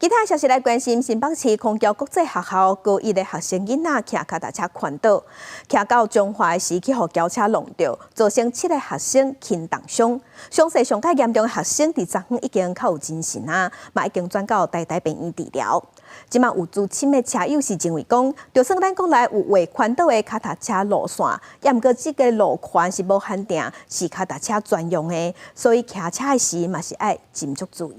其他消息來關心，新北市虹橋國際學校高一的學生囡仔騎跤踏車環島，騎到彰化時去予轎車挵著，造成七个學生輕重傷。傷勢上較嚴重的學生佇昨昏已經較有精神啊，嘛已經轉到台大病院治療。這馬有資深的車友是認為講，就算咱國內有畫環島的跤踏車路線，也毋過這个路環是無限定，是跤踏車專用的，所以騎車的時嘛是愛斟酌注意。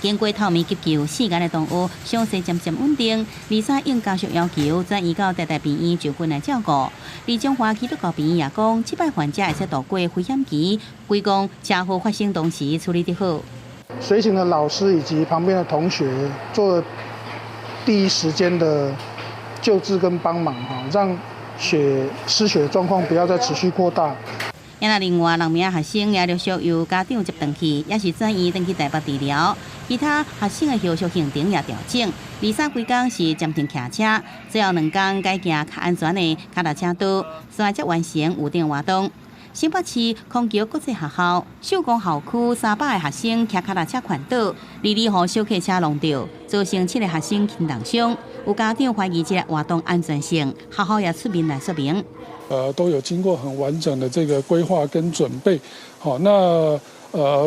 經過透明急救，四个的同學傷勢漸漸穩定，而且應家屬要求轉移到台大病院就近來照顧。而彰化基督教病院也講，這擺患者會使度過危險期，歸功車禍發生當時處理得好。隨行的老師以及旁邊的同學做了第一時間的救治跟幫忙，哈，讓血失血狀況不要再持續擴大。啊，另外六名學生也陸續由家長接轉去，也是轉移轉去台北治療。其他學生的後續行程也調整。二三幾工是暫停騎車，最後兩工改行較安全的跤踏車道，煞才完成預定活動。新北市虹橋國際學校秀光校區300個學生騎跤踏車環島，二二予小客車挵著，造成七个學生輕重傷。有家長懷疑這个活動安全性，學校也出面來說明。都有經過很完整的這個規劃跟準備，好，那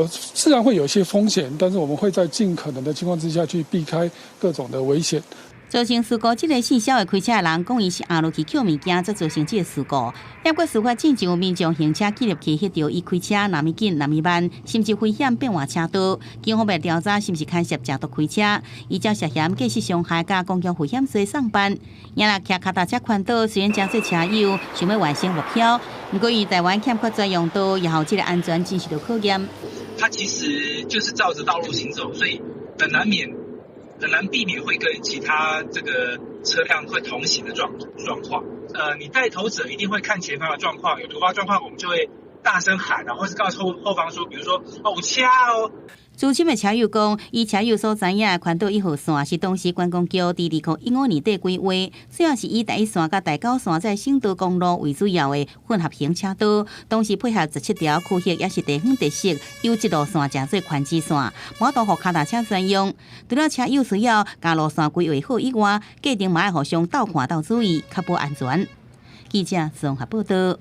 自然會有一些風險，但是我們會在盡可能的情況之下去避開各種的危險。造成事故，這个姓蕭的開車的人講，伊是壓落去抾物件，才造成這个事故。不過事發進前有民眾行車記錄器翕著伊開車若麼緊，若麼慢，甚至危險變換車道。警方欲調查是毋是牽涉食毒開車，依照涉嫌過失傷害佮公共危險罪送辦。也若騎跤踏車環島，雖然誠濟車友想欲完成目標，毋過因台灣欠缺專用道，也予這个安全真受著考驗。它其實就是照着道路行走，所以很難免，很難避免會跟其他這個車輛會同行的狀況。你帶頭者一定會看前方的狀況，有突發狀況，我們就會大聲喊啊，或是告訴後方說，比如說哦，有車哦。資深的車友講，以車友所知影的環島一號線是當時觀光局佇2015年底規劃，主要是以台一線佮台九線這省道公路為主要的混合型車道，當時配合17條區域也是地方特色優質路線，成做寬支線，無法度予跤踏車專用。除了車友需要共路線規劃好以外，過程嘛愛互相鬥看鬥注意，確保安全。記者綜合報道。